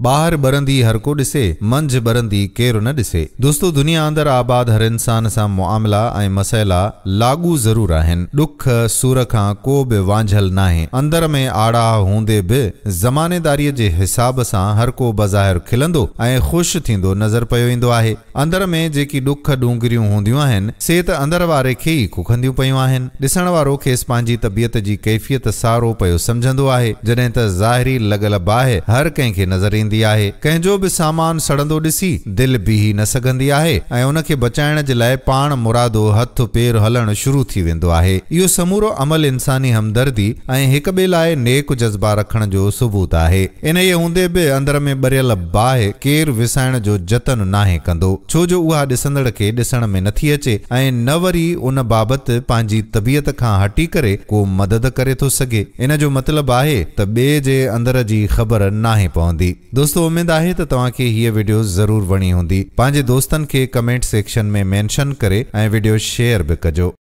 ٻاهر ٻرندي هر ڪو ڏسي، منجهه ٻرندي ڪير نه ڏسي. دوستو دنيا اندر آباد هر انسان سان معاملا ۽ مسئلا لاڳو ضرور آهن. ڏک سور کان ڪو به وانجهيل ناهي. اندر ۾ آڙاهه هوندي به زمانيداريء جي حساب سان هر ڪو بظاهر کلندو ۽ خوش ٿيندو نظر پيو ايندو آهي. اندر ۾ جيڪي ڏک ڏونگريون هونديون آهن، سي ته اندر واري کي ئي ڪکنديون پيون آهن. ڏسڻ وارو کيس پنهنجي طبيعت جي ڪيفيت سارو پيو سمجهندو آهي، جڏهن ته ظاهري لڳل باهه هر ڪنهن کي نظر ايندي آهي. ڪنهن جو به سامان سڙندو ڏسي، دل بيهي نه سگهندي آهي ۽ ان کي بچائڻ جي لاء پاڻ مرادو هٿ پير هلڻ شروع ٿي ويندو آهي. اهو سمورو عمل انساني همدردي ۽ هڪٻئي لاء نيڪ جذبا رکڻ جو ثبوت آهي. انهيء هوندي به اندر ۾ ٻريل باهه ڪير وسائڻ جو جتن ناهي ڪندو، ڇو جو اها ڏسندڙ کي ڏسڻ ۾ نٿي اچي ۽ نه وري ان بابت پنهنجي طبيعت کان هٽي ڪري ڪو مدد ڪري ٿو سگهي. ان جو مطلب آهي ته ٻئي جي اندر جي خبر ناهي پوندي. دوستو اميد آهي ته توهان کي هيء وڊيو ضرور وڻي هوندي. پنهنجي دوستن کي ڪمينٽ سيڪشن ۾ مينشن ڪري ۽ وڊيو شيئر به ڪجو.